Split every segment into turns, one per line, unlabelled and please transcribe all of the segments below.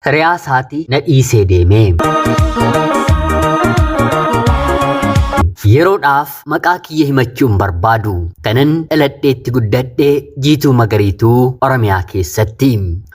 Hiriyaa isaati na dhiisee deeme. Yeroodhaaf maqaa kiyya himachuu hin barbaadu. Kanan dhaladheetti guddadhe Jiituu Magariituu Oromiyaa keessatti.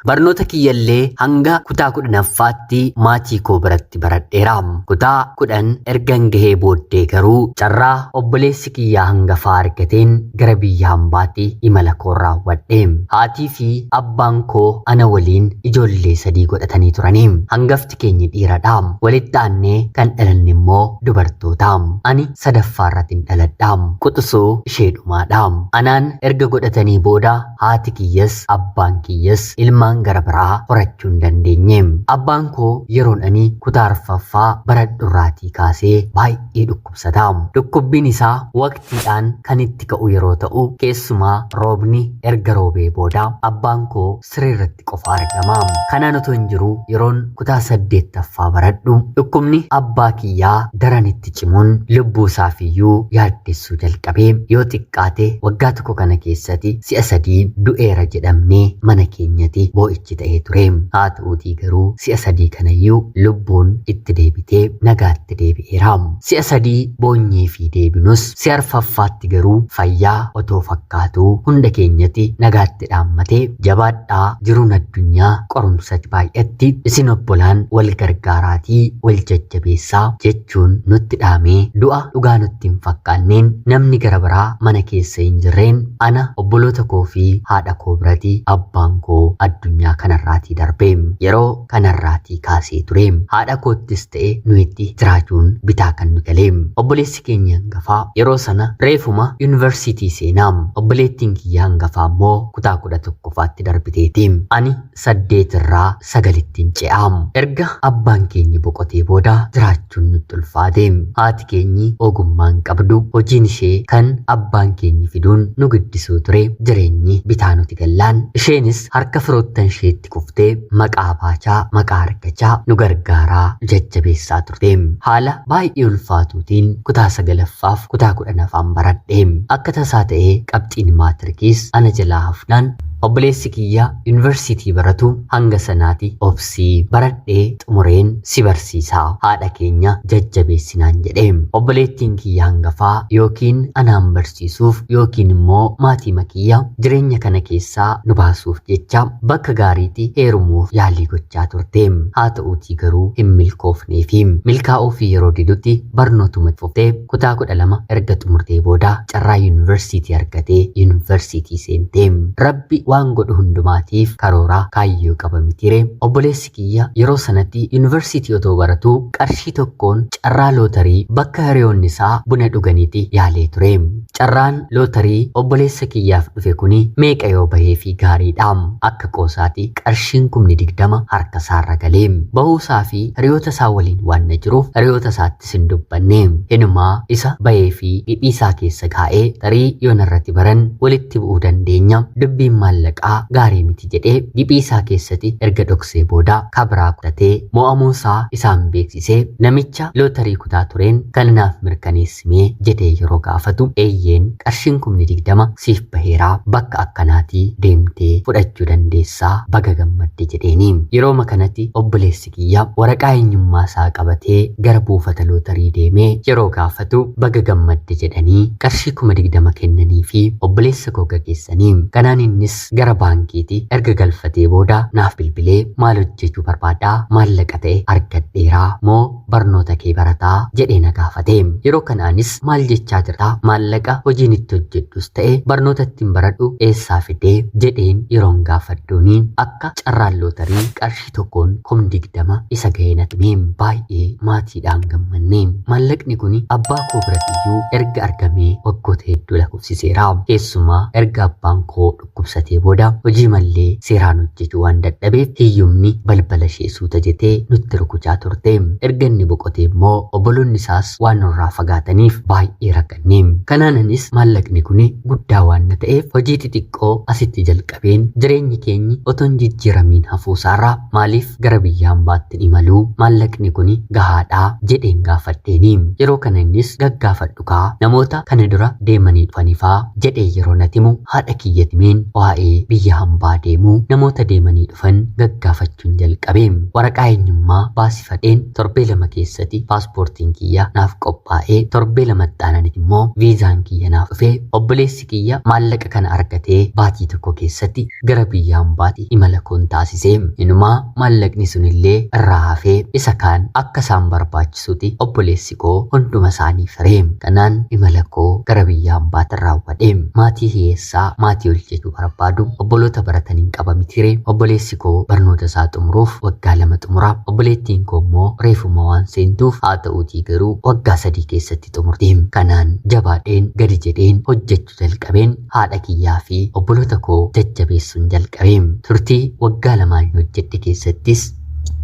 Barnoota kiyyallee hanga kutaa 10ffaatti maatii koo biratti baradheera. Kutaa 10 ergan gahee booddee garuu carraa obboleessi kiyyaa hangafaa argateen gara biyya hambaatti imala koo raawwadhe. Haatii fi abbaan koo ana waliin ijoollee sadii godhatanii turani. Hangafti keenya dhiiradha. Walitti aannee kan dhalanne immoo dubartoota. Ani sadaffaa irrattin dhaladha. Quxusuu ishee dhumaadha. Anaan erga godhatanii booda haati kiyyas abbaan kiyyas ilmaan gara biraa horachuu hin dandeenye. Abbaan koo yeroon ani kutaa arfaffaa baradhurraatii kaasee baay'ee dhukkubsata. Dhukkubbiin isaa waqtiidhaan kan itti ka'u yeroo ta'u, keessumaa roobni erga roobee booda abbaan koo siree irratti qofa argama. Kanaan otoo hin jiruu yeroon kutaa saddeettaffaa baradhu dhukkubni abbaa kiyyaa daran itti cimuun lubbuu isaafiyyuu yaaddessuu jalqabe. Yoo xiqqaate waggaa tokko kana keessatti si'a sadii du'eera jedhamnee mana keenyatti boo'ichi ta'ee ture. Haa ta'uutii garuu si'a sadii kanayyuu lubbuun itti deebitee nagaatti deebi'eera. Si'a sadii boonyee fi deebinus si'a arfaffaatti garuu fayyaa otoo fakkaatuu hunda keenyatti nagaatti dhaammatee, jabaadhaa, jiruun addunyaa qorumsa baay'atti, isin obbolaan wal gargaaraatii wal jajjabeessaa jechuun nutti dhaamee du'a dhugaa nutti hin fakkaanneen namni gara biraa mana keessa hin jirreen ana, obboloota koo fi haadha koo birati abbaan koo addunyaa kanarraatii darbe. Yeroo kanarraatii kaasee ture haadha koottis ta'e nuyitti jiraachuun bitaa kan nu gale. Obboleessi keenya hangafaa yeroo sana reefuma yuunivarsiitii seenaa. Obboleettiin kiyya hangafaa immoo kutaa 11ffaatti darbiteeti. Ani 8 irraa 9ttin ce'a. Erga abbaan keenyi boqotee booda jiraachuun nutti ulfaate. Haati keenyi ogummaa hin qabdu. Hojiin ishee kan abbaan keenyi fiduun nu guddisuu ture. Jireenyi bitaa nuti gallaan isheenis harka firoottan isheetti kuftee maqaa baachaa, maqaa argachaa nu gargaaraa, nu jajjabeessaa turte. Haala baay'ee ulfaatuutiin kutaa 9ffaaf kutaa 10ffaan baradhe. Akka tasaa ta'ee qabxiin maatirkiis ana jalaa hafnaan obboleessi kiyya yuunivarsiitii baratu hanga sanaati obsii, baradhee xumureen si barsiisaa, haadha keenya jajjabeessinaan jedhe. Obboleettiin kiyya hangafaa yookiin anaan barsiisuuf yookiin immoo maatiima kiyya jireenya kana keessaa nu baasuuf jecha bakka gaariitti heerumuuf yaalii gochaa turte. Haa ta'uutii garuu hin milkoofneefi. Milkaa'uufii yeroo didutti barnootuma itti fuftee kutaa 12 erga xumurtee booda carraa yuunivarsiitii argatee yuunivarsiitii seente. Rabbi waan godhu hundumaatiif karoora, kaayyoo qaba mitiiree? Obboleessi kiyya yeroo sanatti yuunivarsiitii otoo baratuu qarshii tokkoon carraa lootarii bakka hiriyoonni isaa buna dhuganiiti yaalee ture. Carraan lootarii obboleessa kiyyaaf dhufe kuni meeqa yoo baheefii gaariidha? Akka qoosaati qarshiin kumni 20 harka isaarra gale. Bahuu isaa fi hiriyoota isaa waliin waan na jiruuf hiriyoota isaattis hin dubbanne. Inumaa isa baheefii giphii isaa keessa kaa'ee tarii yoo narratti baran walitti bu'uu dandeenya, dubbiin maallaqaa gaarii miti jedhee giphii isaa keessati erga dhoksee booda kabraa kutatee mo'amuu isaa isaan beeksisee namicha lootarii kutaa tureen kana naaf mirkaneessi simee jedhee yeroo gaafatu, eeyyeen qarshiin kumni 20 siif baheera, bakka akkanaatii deemtee fudhachuu dandeessaa, baga gammadde jedheeni. Yerooma kanatti obboleessi kiyya waraqaa eenyummaa isaa qabatee gara buufata lootarii deemee yeroo gaafatu baga gammadde jedhanii qarshii 20,000 kennaniifii obboleessa koo gageessanii. Kanaan innis gara baankiiti erga galfatee booda naaf bilbilee maal hojjechuu barbaaddaa, maallaqa ta'e argadheeraa moo barnoota kee barataa jedhee na gaafate. Yeroo kana anis maal jechaa jirta, maallaqa hojiin itti hojjedhus ta'e barnoota ittiin baradhu eessaa fidee jedheen yeroon gaafadhuuni akka carraan lootarii qarshii tokkoon 20,000 isa ga'e natti hime. Baay'ee maatiidhaan gammanne. Maallaqni kuni abbaa koo biratiyyuu erga argamee waggoota hedduu lakkoofsiseera. Keessumaa erga abbaan koo dhukkubsatee booda hojii mallee seeraan hojjechuu waan dadhabeef hiyyumni balbala ishee suuta jetee nutti rukuchaa turte. Erga inni inni boqote immoo obboloonni isaas waan nurraa fagaataniif baay'ee rakkanne. Kanaan anis maallaqni kun guddaa waan na ta'eef hojii xixiqqoo asitti jalqabeen jireenyi keenyi otoo hin jijjiiramiin hafuusaarraa maaliif gara biyya hambaatti imaluu, maallaqni kun gahaadhaa jedheen gaafadheeni. Yeroo kana innis gaggaafadhu kaa namoota kana dura deemanii dhufanifaa jedhee yeroo natti himu, haadha kiyyatti himeen waa'ee biyya hambaa deemuu namoota deemanii dhufan gaggaafachuun jalqabe. Waraqaa eenyummaa baasifadheen torbee 2 keessatti paaspoortiin kiyya naaf qophaa'ee, torbee 2tti aananitti immoo viizaan kiyya naaf dhufee, obboleessi kiyya maallaqa kana argatee baatii 1 keessatti gara biyya hambaatti imala koon taasise. Inumaa maallaqni sunillee irraa hafee isa kaan akka isaan barbaachisuuti obboleessi koo hunduma isaanii firee. Kanaan imala koo gara biyya hambaatti raawwadhe. Maatii hiyyeessaa maatii hojjechuu barbaadu, obboloota barataniin qaba mitire. Obboleessi koo barnoota isaa xumuruuf waggaa 2 xumura. Obboleettiin koo immoo reefuma waan seentuuf, haa ta'uutii garuu waggaa 3 keessatti xumurti. Kanaan jabaadheen gadi jedheen hojjechuu jalqabeen haadha kiyyaa fi obboloota koo jajjabeessuun jalqabe. Turtii waggaa 2 hojjedhe keessattis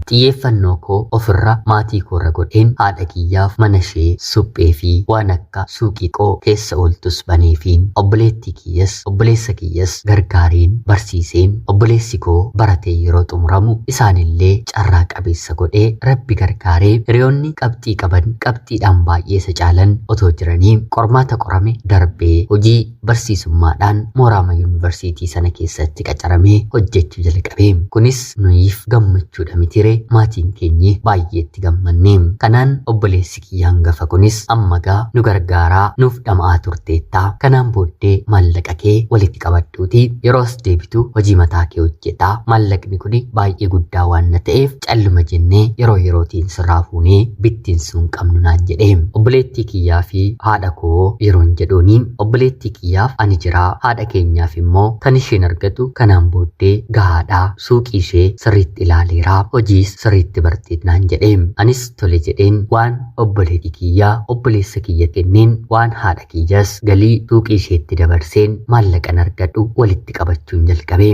xiyyeeffannoo koo ofirra maatii koorra godheen haadha kiyyaaf mana ishee suphee fi waan akka suuqii qoo keessa ooltus baneefiin, obboleettii kiyyas obboleessa kiyyas gargaareen barsiiseen, obboleessi koo baratee yeroo xumuramu isaanillee carraa qabeessa godhee Rabbi gargaaree, hiriyoonni qabxii qaban qabxiidhaan baay'ee isa caalan otoo jiranii qormaata qorame darbee hojii barsiisummaadhaan mooraama yuunivarsiitii sana keessatti qacaramee hojjechuu jalqabe. Kunis nuyiif gammachuudha mitire, maatiin keenyi baay'eetti gammanne. Kanaan obboleessi kiyya hangafa kunis amma gaa nu gargaaraa nuuf dhama'aa turteettaa, kanaan booddee maallaqa kee walitti qabadhuuti yeroo as deebitu hojii mataa kee hojjetaa, maallaqni kun baay'ee guddaa waan na ta'eef calluma jennee yeroo yerootiin sirraa fuunee bittinsuu hin qabnu naan jedhe. Obboleettii kiyyaa fi haadha koo yeroon jedhuuni, obboleettii kiyyaaf ani jiraa, haadha keenyaaf immoo kan isheen argatu kanaan booddee gahaadhaa, suuqii ishee sirriitti ilaaleeraa, hojiis sirriitti barteet naan jedhe. Anis tole jedheen waan obboleettii kiyyaa obboleessa kiyya kenneen, waan haadha kiyyas galii suuqii isheetti dabarseen maallaqan argadhu walitti qabachuun jalqabe.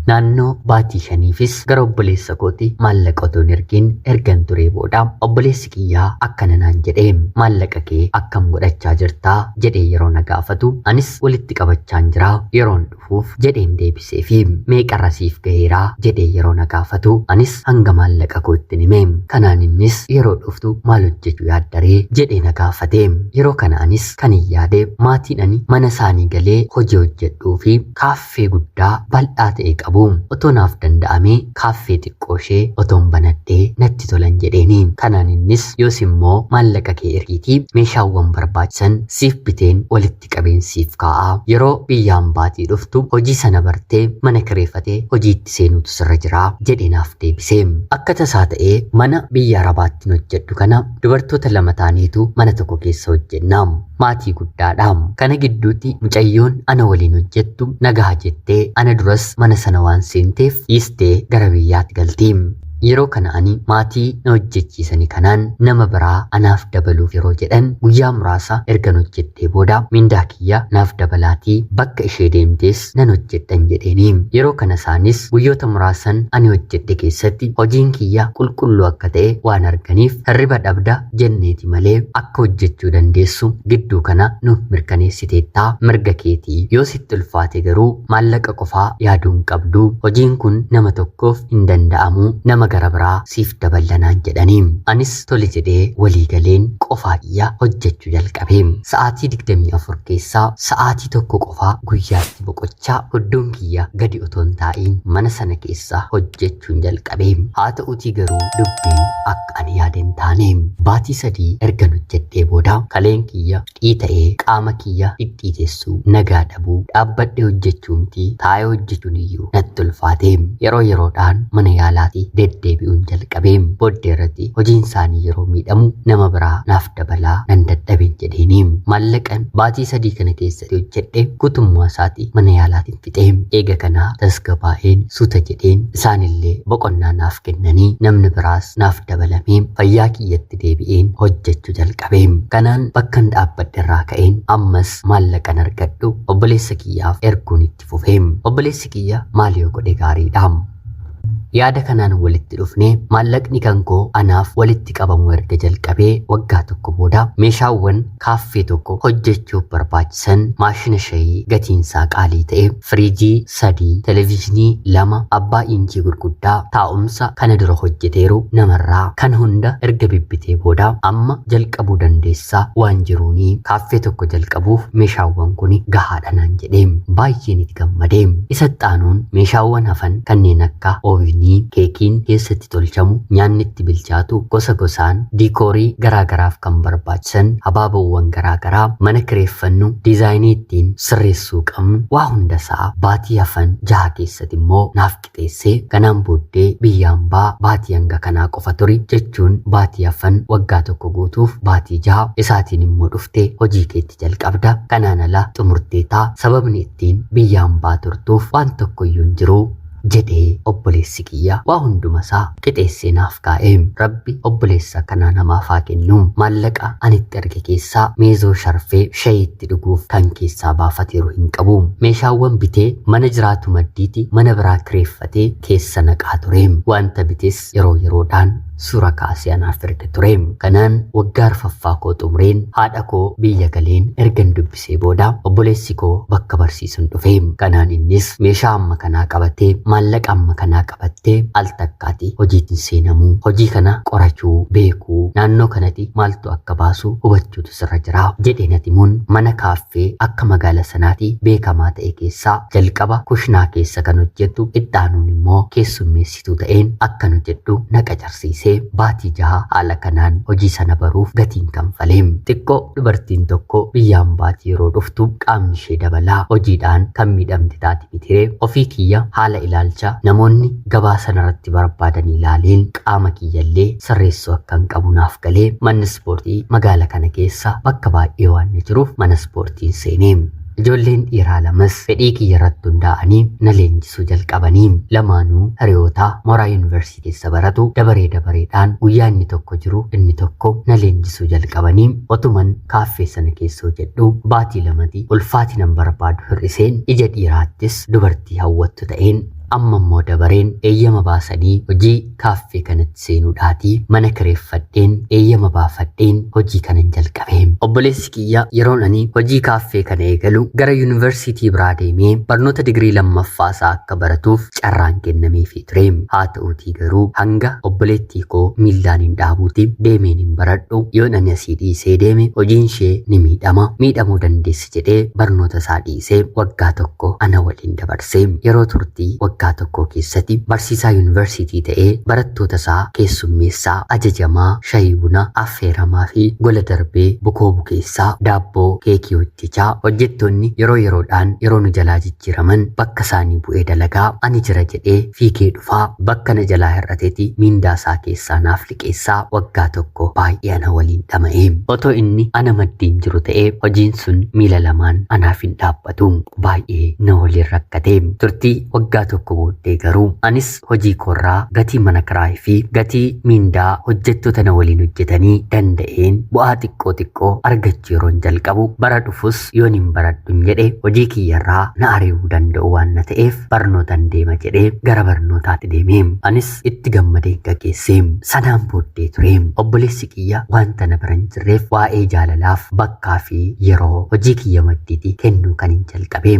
Naannoo baatii 5fis gara obboleessa kooti maallaqa otoo hin ergin ergan turee booda obboleessi kiyyaa akkana naan jedhe: maallaqa kee akkam godhachaa jirtaa jedhee yeroo na gaafatu, anis walitti qabachaan jiraa yeroon dhufuuf jedheen deebisee fi meeqarra siif gaheeraa jedhee yeroo na gaafatu, anis hanga maallaqa kootti hime. Kanaan innis yeroo dhuftu maal hojjechuu yaaddaree jedhee na gaafate. Yeroo kana anis kan hin yaade maatiin ani mana isaanii galee hojii hojjedhuu fi kaaffee guddaa bal'aa ta'e qabu. Otoo naaf danda'amee kaaffee xiqqoo ishee otoon banadhee natti tolan jedheeni. Kanaan innis yoos immoo maallaqa kee ergiitii meeshaawwan barbaachisan siif biteen walitti qabeen siif kaa'aa, yeroo biyyaan baatii dhuftu hojii sana bartee mana kireeffatee hojiitti seenuutu sirra jiraa jedhee naaf deebise. Akka tasaa ta'ee mana biyya Arabaatti hojjedhu kana dubartoota 2 taaneetu mana tokko keessa hojjenna. Maatii guddaadha. Kana gidduutti mucayyoon ana waliin hojjettu nagaa jettee ana duras mana sana waan seenteef dhiistee gara biyyaatti galti. Yeroo kana ani maatii na hojjechiisanii kanaan nama biraa anaaf dabaluuf yeroo jedhan, guyyaa muraasa ergan hojjettee booda mindaa kiyya naaf dabalaatii bakka ishee deemtees nan hojjedhan jedheeni. Yeroo kana isaanis guyyoota muraasan ani hojjedhe keessatti hojiin kiyya qulqulluu akka ta'e waan arganiif, hirriba dhabda jenneeti malee akka hojjechuu dandeessu gidduu kana nu mirkaneessiteettaa, mirga keetii, yoo sitti ulfaate garuu maallaqa qofaa yaaduu hin qabdu, hojiin kun nama tokkoof hin danda'amu, nama gara biraa siif daballanaan jedhanii. Anis tole jedhee walii galeen qofaa kiyya hojjechuu jalqabe. Sa'aatii 24 keessaa sa'aatii 1 qofaa guyyaatti boqochaa hudduun kiyya gadi otoo hin taa'iin mana sana keessa hojjechuun jalqabe. Haa ta'uutii garuu dubbiin akka ani yaade hin taane. Baatii 3 ergan hojjedhee booda kaleen kiyya dhiita'ee, qaama kiyya dhidhiitessuu, nagaa dhabuu, dhaabbadhee hojjechuu miti taa'ee hojjechuun iyyuu natti ulfaate. Yeroo yeroodhaan mana yaalaatti deddeebi'uun jalqabe. Booddee irratti hojiin isaanii yeroo miidhamu nama biraa naaf dabalaa nan dadhabeen jedheeni. Maallaqan baatii 3 kana keessatti hojjedhe guutummaa isaati mana yaalaatiin fixe. Eega kanaa tasgabaa'een suuta jedheen isaanillee boqonnaa naaf kennanii namni biraas naaf dabalamee fayyaa kiyyatti deebi'een hojjechuu jalqabe. Kanaan bakkan dhaabbadhe irraa ka'een ammas maallaqan argadhu obboleessa kiyyaaf erguun itti fufe. Obboleessi kiyya maal yoo godhe gaariidha? Yaada kanaan walitti dhufnee maallaqni kan koo anaaf walitti qabamuu erga jalqabee waggaa tokko booda meeshaawwan kaaffee tokko hojjechuuf barbaachisan maashina shayii gatiinsaa qaalii ta'e, firiijii 3, televezyiinii 2, abbaa iinchii gurguddaa, taa'umsa kana dura hojjeteeru namarraa kan hunda erga bibbitee booda amma jalqabuu dandeessaa waan jiruunii kaaffee tokko jalqabuuf meeshaawwan kun gahaadha naan jedhee baay'een itti gammadee. Isa xaanuun meeshaawwan hafan kanneen akka oovinii, keekiin keessatti tolchamu, nyaanni itti bilchaatu gosa gosaan, diikoorii garaagaraaf kan barbaachisan habaaboowwan garaagaraa, mana kireeffannu, diizaayinii ittiin sirreessuu qabnu waa hundasaa baatii hafan 6 keessatti immoo naaf qixeessee kanaan booddee biyyaan baa baatii hanga kanaa qofa turi jechuun baatii hafan waggaa tokko guutuuf baatii 6 isaatiin immoo dhuftee hojii keetti jalqabda. Kanaan ala xumurteetaa sababni ittiin biyyaan baa turtuuf waan tokkoyyuu hin jiru jedhee obboleessi kiyya waa hundumasaa qixeessee naaf kaa'e. Rabbi obboleessa kanaa namaaf haa kennu. Maallaqa ani itti erge keessaa meezoo sharfee shayiitti dhuguuf kan keessaa baafateeru hin qabu. Meeshaawwan bitee mana jiraatu maddiiti mana biraa kireeffatee keessa naqaa ture. Wanta bites yeroo yeroodhaan suura kaasee anaaf erga ture. Kanaan waggaa arfaffaa koo xumureen haadha koo biyya galeen ergan dubbisee booda obboleessi koo bakka barsiisuun dhufe. Kanaan innis meeshaa amma kanaa qabatee maallaqa amma kanaa qabattee al takkaati hojiitiin seenamuu, hojii kana qorachuu, beekuu, naannoo kanatti maaltu akka baasu hubachuutu sirra jira jedhee natti himuun mana kaaffee akka magaala sanaatti beekamaa ta'e keessaa jalqaba kushinaa keessa kan hojjettu ittaanuun immoo keessummeessituu ta'een akkan hojjedhu na qacarsiise. Baatii 6 haala kanaan hojii sana baruuf gatiin kanfalee. Xiqqoo dubartiin tokko biyyaan baatii yeroo dhuftu qaamni ishee dabalaa hojiidhaan kan miidhamte taati mitiree ofii kiyya haala ilaalcha namoonni gabaa sanarratti barbaadan ilaaleen qaama kiyyallee sirreessuu akkan qabu naaf galee manni ispoortii magaala kana keessa bakka baay'ee waan jiruuf mana ispoortiin seenee. Ijoolleen dhiiraa lamas fedhii kiyya irratti hundaa'anii na leenjisuu jalqabanii lamaanuu hiriyoota mooraa yuunivarsiitii keessa baratu dabaree dabareedhaan guyyaa inni tokko jiru inni tokko na leenjisuu jalqabanii otuman kaaffee sana keessa hojjedhu baatii 2 ulfaati nan barbaadu hir'iseen ija dhiiraattis dubartii hawwattu ta'een amma immoo dabareen eeyyama baasanii hojii kaaffee kanatti seenuudhaatii mana kireeffadheen eeyyama baafadheen hojii kanan jalqabe. Obboleessi kiyya yeroon ani hojii kaaffee kana eegalu gara yuunivarsiitii biraa deemee barnoota digirii lammaffaa isaa akka baratuuf carraan kennameefii ture. Haa ta'uutii garuu hanga obboleettii koo miillaan hin dhaabuuti deemeen hin baradhu yoon ani asii dhiisee deeme hojiin ishee ni miidhama miidhamuu dandeessi jedhee barnoota isaa dhiisee waggaa tokko ana waliin dabarse. Yeroo turtii waggaa tokko keessatti barsiisaa yuunivarsiitii ta'ee barattoota isaa keessummeessaa, ajajamaa, shayii buna affeeramaa fi gola darbee bukoo bukeessaa, daabboo, keekii hojjechaa hojjettoonni yeroo yeroodhaan yeroo nu jalaa jijjiiraman bakka isaanii bu'ee dalagaa ani jira jedhee fiigee dhufaa bakka na jalaa hir'ateeti miindaa isaa keessaa naaf liqeessaa waggaa tokko baay'ee ana waliin dhama'e. Otoo inni ana maddiin jiru ta'ee hojiin sun miila lamaan anaaf hin dhaabbatu. Baay'ee na waliin rakkate. Turtii waggaa tokko booddee garuu anis hojii koorraa gatii mana kiraayii fi gatii miindaa hojjettoota na waliin hojjetanii danda'een bu'aa xiqqoo xiqqoo argachuu yeroon jalqabu bara dhufus yoon hin baradhun jedhe hojii kiyyarraa na ari'uu danda'u waan na ta'eef barnootan deema jedhee gara barnootaatti deeme. Anis itti gammadeen gaggeesse. Sanaan booddee ture obboleessi kiyya wanta na bira hin jirreef waa'ee jaalalaaf bakkaa fi yeroo hojii kiyya maddiitti kennuu kan hin jalqabe.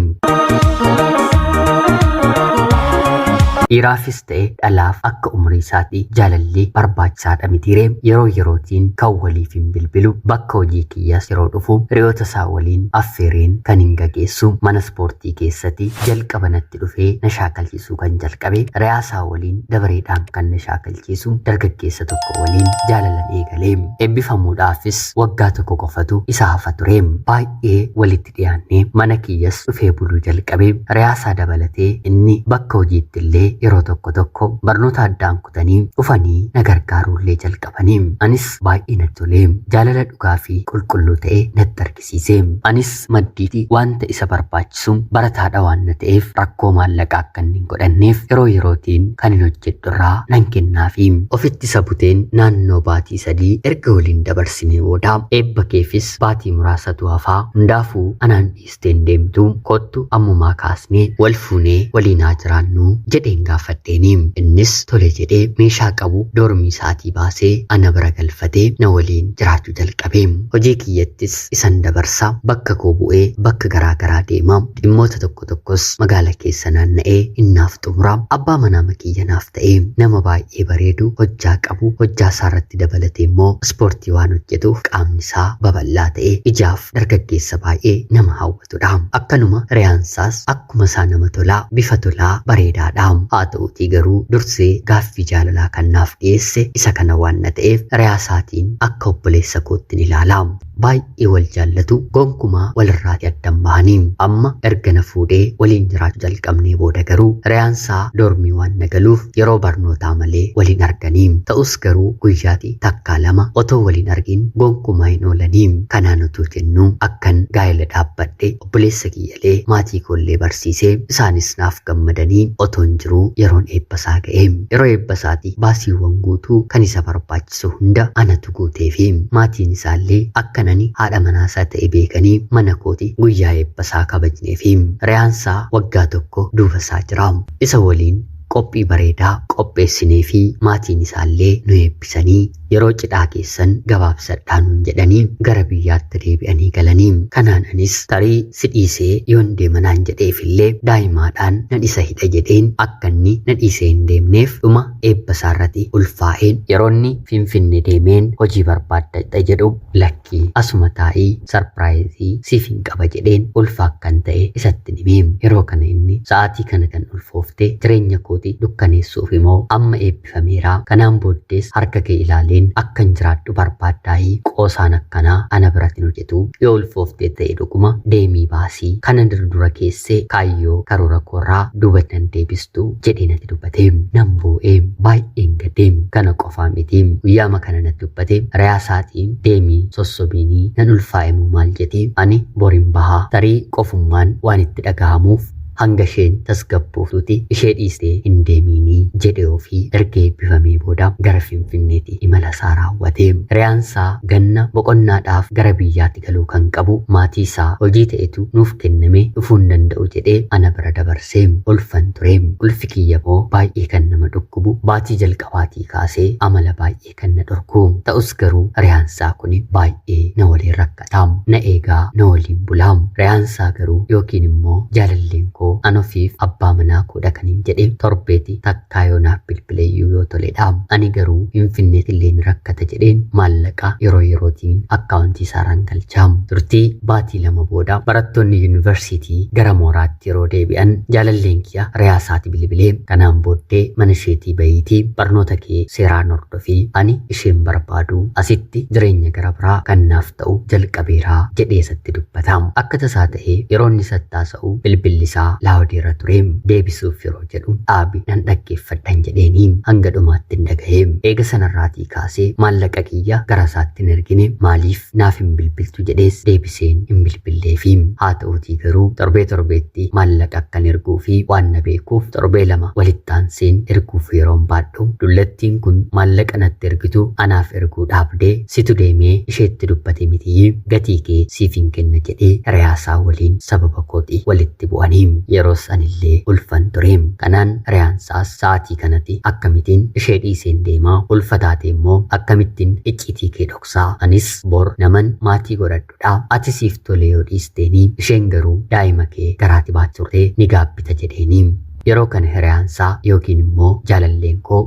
Dhiiraafis ta'e dhalaaf akka umurii isaatti jaalalli barbaachisaadha mitiiree yeroo yerootiin kan waliif hin bilbilu bakka hojii kiyyaas yeroo dhufu hiriyoota isaa waliin affeereen kan hin gageessu mana ispoortii keessatti jalqaba natti dhufee na shaakalchiisuu kan jalqabe hiriyaa isaa waliin dabareedhaan kan na shaakalchiisu dargaggeessa tokko waliin jaalalan eegalee eebbifamuudhaafis waggaa tokko qofatu isa hafa ture. Baay'ee walitti dhiyaannee mana kiyyas dhufee buluu jalqabe hiriyaa isaa dabalatee inni bakka hojiitti illee yeroo tokko tokko barnoota addaan kutanii dhufanii na gargaaruullee jalqabanii. Anis baay'ee natti tolee jaalala dhugaa fi qulqulluu ta'e natti argisiise. Anis maddiitti wanta isa barbaachisu barataadha waan na ta'eef rakkoo maallaqaa akka inni hin godhanneef yeroo yerootiin kan hin hojjedhu irraa nan kennaafi. Ofitti isa buteen naannoo baatii 3 erga waliin dabarsinee booda eebba keefis baatii muraasatu hafaa hundaafuu anaan dhiisteen deemtu kottu ammumaa kaasnee wal fuunee waliin haa jiraannu jedheen gaafadheeni. Innis tole jedhee meeshaa qabu doormii isaatii baasee ana bira galfatee na waliin jiraachuu jalqabe. Hojii kiyyattis isan dabarsa, bakka koo bu'ee bakka garaa garaa deema. Dhimmoota tokko tokkos magaala keessa naanna'ee innaaf xumura. Abbaa manaa kiyya naaf ta'e nama baay'ee bareedu, hojjaa qabu, hojjaa isaarratti dabalatee immoo ispoortii waan hojjetuuf qaamni isaa babal'aa ta'e ijaaf dargaggeessa baay'ee nama hawwatudha. Akkanuma riyaansaas akkuma isaa nama tolaa, bifa tolaa, bareedaadha. Haa ta'uutii garuu dursee gaaffii jaalalaa kan naaf dhiyeesse isa kana waan na ta'eef riyaasaatiin akka obboleessa kootti ilaala. Baay'ee wal jaallatu, gonkumaa walirraatii addan bahanii. Amma erga na fuudhee waliin jiraachuu jalqabnee booda garuu riyaansaa doormii waan na galuuf yeroo barnootaa malee waliin arganii. Ta'us garuu guyyaatti takkaa lama otoo waliin argin gonkumaa hin oolanii. Kanaan utuu jennuu akkan gaa'ela dhaabbadhe obboleessa kiyyalee maatii koollee barsiisee isaanis naaf gammadanii otoon jiruu yeroon eebbasaa ga'e. Yeroo eebbasaati baasiiwwan guutuu kan isa barbaachisu hunda anatu guuteefi maatiin isaallee akkan ani haadha manaasaa ta'e beekanii mana kooti guyyaa eebbasaa kabajneefi. Riyaansaa waggaa tokko duubasaa jira. Isa waliin qophii bareedaa qopheessinee fi maatiin isaallee nu eebbisanii yeroo cidhaa keessan gabaabsadhaa nuun jedhanii gara biyyaatti deebi'anii galanii. Kanaan anis tarii si dhiisee yoon deema naan jedheefillee daa'imaadhaan nan isa hidha jedheen akka inni na dhiisee hin deemneef dhuma eebba isaarratti ulfaa'een yeroonni Finfinne deemeen hojii barbaaddadha jedhu lakkii asuma taa'ii sarpiraayizii siif hin qaba jedheen ulfa akkan ta'e isatti himee. Yeroo kana inni sa'aatii kana kan ulfoofte jireenya kootii dukkaneessuuf immoo amma eebbifameera, kanaan booddees harka kee ilaaleen akkan jiraadhu barbaaddaayii qoosaan akkanaa ana biratti hin hojjetu, yoo ulfooftee ta'e dhuguma deemii baasii kana dura keessee kaayyoo karoora koorraa duuba nan deebistu jedhee natti dubbate. Nan boo'ee baay'een gaddee. Kana qofaa miti, guyyaama kana natti dubbate riyaasaatiin deemii sossobiinii nan ulfaa'e moo maal jedhee ani borin bahaa, tarii qofummaan waan itti dhagahamuuf hanga isheen tasgabbooftuuti ishee dhiistee hin deemiinii jedhe ofii erga eebbifamee booda gara Finfinneetti imala isaa raawwate. Riyaansaa ganna boqonnaadhaaf gara biyyaatti galuu kan qabu maatii isaa hojii ta'etu nuuf kenname dhufuu hin danda'u jedhee ana bira dabarsee. Ulfan ture. Ulfi kiyya moo baay'ee kan nama dhukkubu, baatii jalqabaatii kaasee amala baay'ee kan na dhorku. Ta'us garuu riyaansaa kun baay'ee na waliin rakkata. Na eegaa, na waliin bulaa. Riyaansaa garuu yookiin immoo jaalalleen koo an ofiif abbaa manaa koodha kan hin jedhe torbeeti takkaa yoo naaf bilbileeyyuu yoo toledha. Ani garuu Finfinneetti illee ni rakkata jedheen maallaqa yeroo yerootiin akkaawuntii isaarraan galcha. Turtii baatii 2 booda barattoonni yuunivarsiitii gara mooraatti yeroo deebi'an jaalalleen kiyya riyaasaati bilbilee kanaan booddee mana isheetii bahiitii barnoota kee seeraan hordofii, ani isheen barbaadu, asitti jireenya gara biraa kan naaf ta'u jalqabeeraa jedhee isatti dubbata. Akka tasaa ta'ee yeroo inni isatti haasa'u bilbilli isaa laawudiirra ture. Deebisuuf yeroo jedhu dhaabi nan dhaggeeffadhan jedheeni hanga dhumaatti hin dhagahe. Eega sanarraatii kaasee maallaqa kiyya gara isaatti hin ergine, maaliif naaf hin bilbiltu jedhees deebiseen hin bilbilleefi. Haa ta'uutii garuu torbee torbeetti maallaqa akkan erguu fi waan na beekuuf torbee 2 walitti aanseen erguuf yeroon baadhu dullattiin kun maallaqa natti ergitu anaaf erguu dhaabdee situ deemee isheetti dubbate mitii gatii kee siif hin kenna jedhee riyaasaa waliin sababa kooti walitti bu'anii. Yeroos anillee ulfan ture. Kanaan riyaansaas sa'aatii kanatti akkamittiin ishee dhiiseen deemaa, ulfa taate immoo akkamittiin icciitii kee dhoksaa, anis bor naman maatii godhadhudha, ati siif tole yoo dhiisteenii isheen garuu daa'ima kee garaati baatti turte ni gaabbita jedheeni. Yeroo kana hiriyaansaa yookiin immoo jaalalleen koo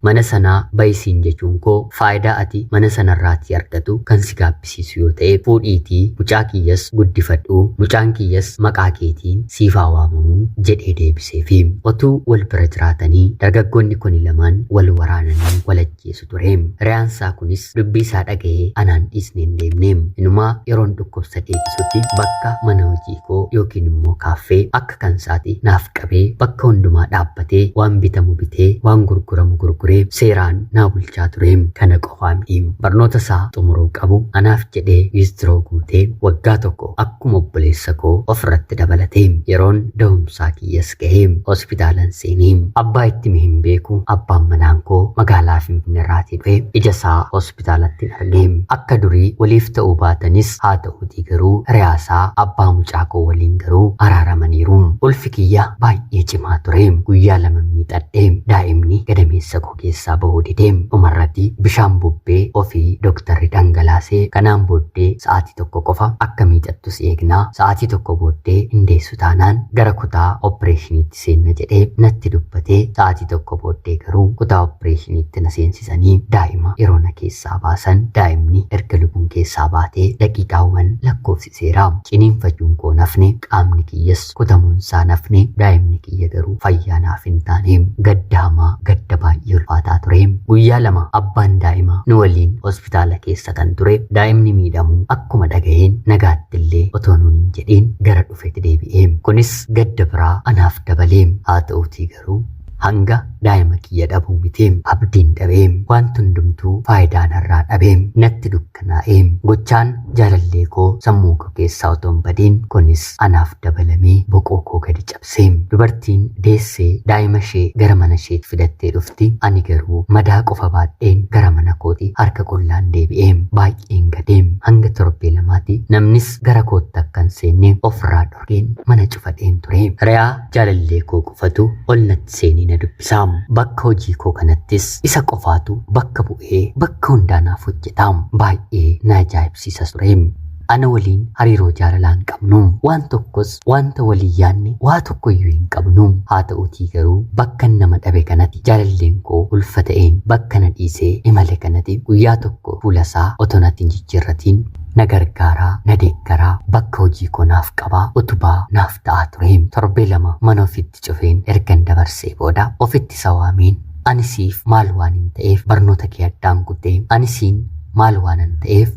mana sanaa bayisiin jechuun koo faayidaa ati mana sanarraatii argatu kan si gaabbisiisu yoo ta'e fuudhiitii mucaa kiyyas guddifadhu, mucaan kiyyas maqaa keetiin siif haa waamamu jedhee deebiseefi. Otuu wal bira jiraatanii dargaggoonni kuni lamaan wal waraananii wal ajjeesu ture. Hiriyaansaa kunis dubbii isaa dhaga'ee anaan dhiisnee hin deemne. Inumaa yeroon dhukkubsadhee cisutti bakka mana hojii koo yookiin immoo kaaffee akka kansaati naaf qabee bakka hundumaa dhaabbatee waan bitamu bitee waan gurguramu gurguree gurguree seeraan naa bulchaa ture. Kana qofaa miti. Barnoota isaa xumuruu qabu anaaf jedhee wiistiroo guutee waggaa tokko akkuma obboleessa koo ofirratti dabalate. Yeroon da'umsaa kiyyas gahee hospitaalan seenee abbaa itti hin beeku. Abbaan manaan koo magaalaa Finfinneerraatii dhufe ija isaa hospitaalatti arge. Akka durii waliif ta'uu baatanis haa ta'uutii garuu hiriyaasaa abbaa mucaa koo waliin garuu araaramaniiru. Ulfi kiyya baay'ee cimaa ture. Guyyaa 2 miixadhe daa'imni gadameessa koo keessaa bahuu dide. Dhumarratti bishaan bubbee ofii dooktarri dhangalaasee kanaan booddee sa'aatii 1 qofa akka miixattus eegnaa, sa'aatii 1 booddee hin deessu taanaan gara kutaa opereeshiniitti seenna jedhee natti dubbatee, sa'aatii 1 booddee garuu kutaa opereeshiniitti na seensisanii daa'ima yeroo na keessaa baasan daa'imni erga lubbuun keessaa baatee daqiiqaawwan lakkoofsiseera. Ciniinfachuun koo nafne, qaamni kiyyas kutamuunsaa nafne, daa'imni kiyya garuu fayyaa naaf hin taane. Gadda hamaa, gadda baay'ee ulfaataa ture. Guyyaa 2 abbaan daa'imaa nu waliin hospitaala keessa kan ture daa'imni miidhamuu akkuma dhagaheen nagaatti illee otoo nuun hin jedhiin gara dhufetti deebi'e. Kunis gadda biraa anaaf dabalee. Haa ta'uutii garuu hanga daa'ima kiyya dhabuu miti, abdiin dhabee, wanti hundumtuu faayidaa narraa dhabee natti dukkanaa'ee, gochaan jaalallee koo sammuu koo keessaa otoo hin badiin kunis anaaf dabalamee boqoo koo gadi cabsee. Dubartiin deessee daa'ima ishee gara mana isheetti fidattee dhufti, ani garuu madaa qofa baadheen gara mana kooti harka qullaan deebi'ee baay'een gadee. Hanga torbee 2ti namnis gara kootti akka hin seenne ofirraa dhorkeen mana cufadheen ture. Hiriyaa jaalallee koo qofatu ol natti seenee na dubbisa. Bakka hojii koo kanattis isa qofaatu bakka bu'ee bakka hundaa naaf hojjeta. Baay'ee na ajaa'ibsiisa ture. Ana waliin hariiroo jaalalaa hin qabnu. Waan tokkos wanta walii yaadne waa tokko iyyuu hin qabnu. Haa ta'uutii garuu bakka nama dhabe kanatti, jaalalleen koo ulfa ta'een bakka na dhiisee imale kanatti, guyyaa tokko fuula isaa otoo natti hin jijjiirratiin na gargaaraa, na deeggaraa, bakka hojii koo naaf qabaa, utubaa naaf ta'aa ture. Torbee 2 mana ofitti cufeen ergan dabarsee booda ofitti isa waameen, ani siif maal waan hin ta'eef barnoota kee addaan kuttee, ani siin maal waan hin ta'eef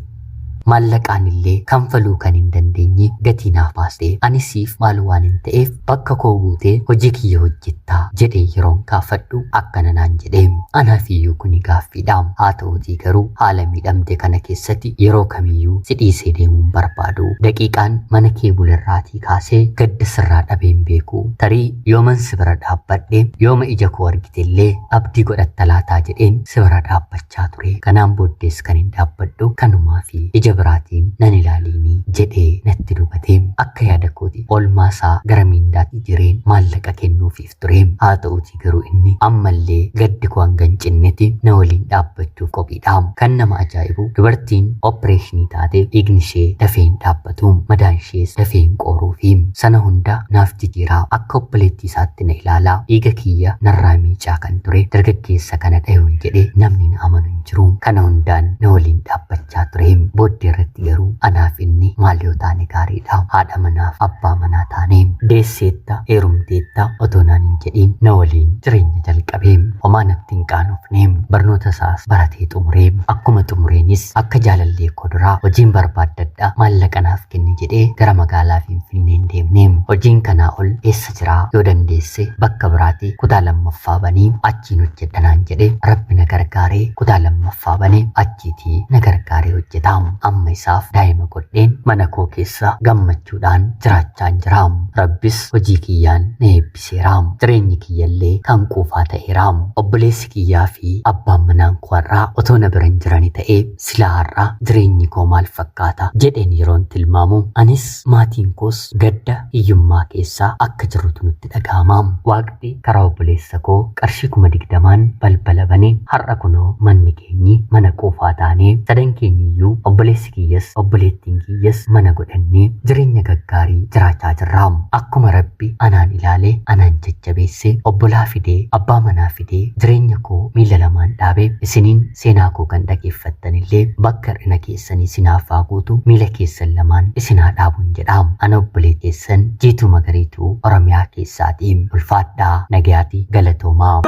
maallaqaan illee kanfaluu kan hin dandeenye gatii naaf baastee, ani siif maal waan hin ta'eef bakka koo buutee hojii kiyya hojjettaa jedhee yeroon kaafadhu akkana naan jedhee. Anaaf iyyuu kuni gaaffiidha. Haa ta'uutii garuu haala miidhamte kana keessatti yeroo kamiyyuu si dhiisee deemuun barbaadu. Daqiiqaan mana kee bulerraatii kaasee gadda sirraa dhabeen beeku. Tarii yooman si bira dhaabbadhe, yooma ija koo argite illee abdii godhatta laataa jedheen si bira dhaabbachaa ture. Kanaan booddees kan hin dhaabbadhu kanumaa fi ija biraatiin nan ilaaliinii jedhee natti dubbate. Akka yaada kooti oolmaa isaa gara miindaatti jireen maallaqa kennuufiif ture. Haa ta'uutii garuu inni ammallee gaddi koo hanga hin cinnetti na waliin dhaabbachuuf qophiidha. Kan nama ajaa'ibu dubartiin opereeshinii taate dhiigni ishee dafee hin dhaabbatu, madaan ishees dafee hin qooruu fi sana hunda naaf jijjiiraa akka obboleettii isaatti na ilaalaa dhiiga kiyya narraa miicaa kan ture dargaggeessa kana dhayuun jedhee namni na amanu hin jiru. Kana hundaan na waliin dhaabbachaa ture. Booddee irratti garuu anaaf inni maal yoo taane gaariidha? Haadha manaaf abbaa manaa taane, deesseetta, heerumteetta otoo naan hin jedhiin na waliin jireenya jalqabee homaa natti hin qaanofne. Barnoota isaas baratee xumuree, akkuma xumureenis akka jaalallee koo duraa hojiin barbaaddadha, maallaqa naaf kenni jedhee gara magaalaa Finfinnee hin deemne. Hojiin kanaa ol eessa jiraa? Yoo dandeesse bakka biraati kutaa 2ffaa banii achiin hojjedha naan jedhe. Rabbi na gargaaree kutaa 2ffaa banee achiitii na gargaaree hojjeta. Amma isaaf daa'ima godheen mana koo keessa gammachuudhaan jiraachaa jira. Rabbis hojii kiyyaan na eebbiseera. Jireenyi kiyyallee kan quufaa ta'eera. Obboleessi kiyyaa fi abbaan manaan koo har'aa otoo na bira hin jirani ta'ee silaa har'aa jireenyi koo maal fakkaata jedheen yeroon tilmaamu, anis maatiin koos gadda hiyyummaa keessaa akka jirrutu nutti dhaga'ama. Waaqni karaa obboleessa koo qarshii 20,000n balbala bane. Har'a kunoo manni keenyi mana quufaa taanee, sadan keenyiyyuu, obboleessi kiyyas obboleettiin kiyyas, mana godhannee jireenya gaggaarii jiraachaa jirra. Akkuma Rabbi anaan ilaalee anaan jajjabeesse, obbolaa fidee, abbaa manaa fidee, jireenya koo miila lamaan dhaabee, isiniin seenaa koo kan dhageeffattan illee bakka hir'ina keessanii sinaaf haa guutu, miila keessan lamaan isin haa dhaabuun jedha. Ana obbolee keessan Jiituu Magariituu Oromiyaa keessaati. Ulfaadhaa, nagayaati, galatoomaa.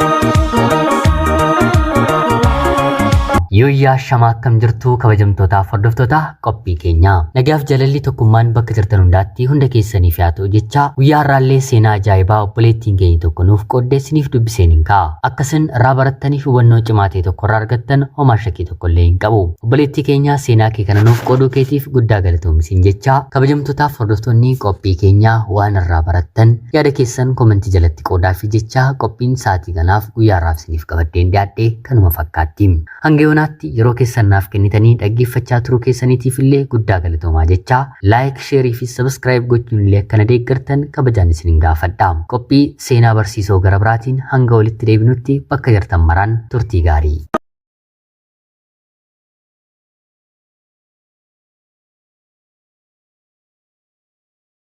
Yooyyaa shamaa, akkam jirtu kabajamtootaaf hordoftoota qophii keenyaa? Nagaaf jaalalli tokkummaan bakka jirtan hundaatti hunda keessaniif haa ta'u jecha, guyyaa har'aallee seenaa ajaa'ibaa obboleettiin keenya tokko nuuf qooddee isiniif dubbiseen hin ka'a. Akkasin irraa barattaniif hubannoo cimaa ta'e tokko irraa argattan homaa shakkii tokko illee hin qabu. Obboleettii keenya, seenaa kee kana nuuf qooduu keetiif guddaa galatoomi jecha, kabajamtootaaf hordoftoonni qophii keenyaa waan irraa barattan yaada keessan komentii jalatti qoodaa fi jecha, qophiin sa'aatii kanaaf guyyaa har'aaf isiniif qabaddeen dhiyaadhe kanuma fakkaatti. Hanga yoonaatti yeroo keessan naaf kennitanii dhaggeeffachaa turuu keessaniitiif illee guddaa galatoomaa jecha, like, share fi subscribe gochuun illee akkana deeggartan kabajaan isin gaafadha. Qophii seenaa barsiisoo gara biraatiin hanga walitti deebinutti bakka jirtan maraan turtii gaarii.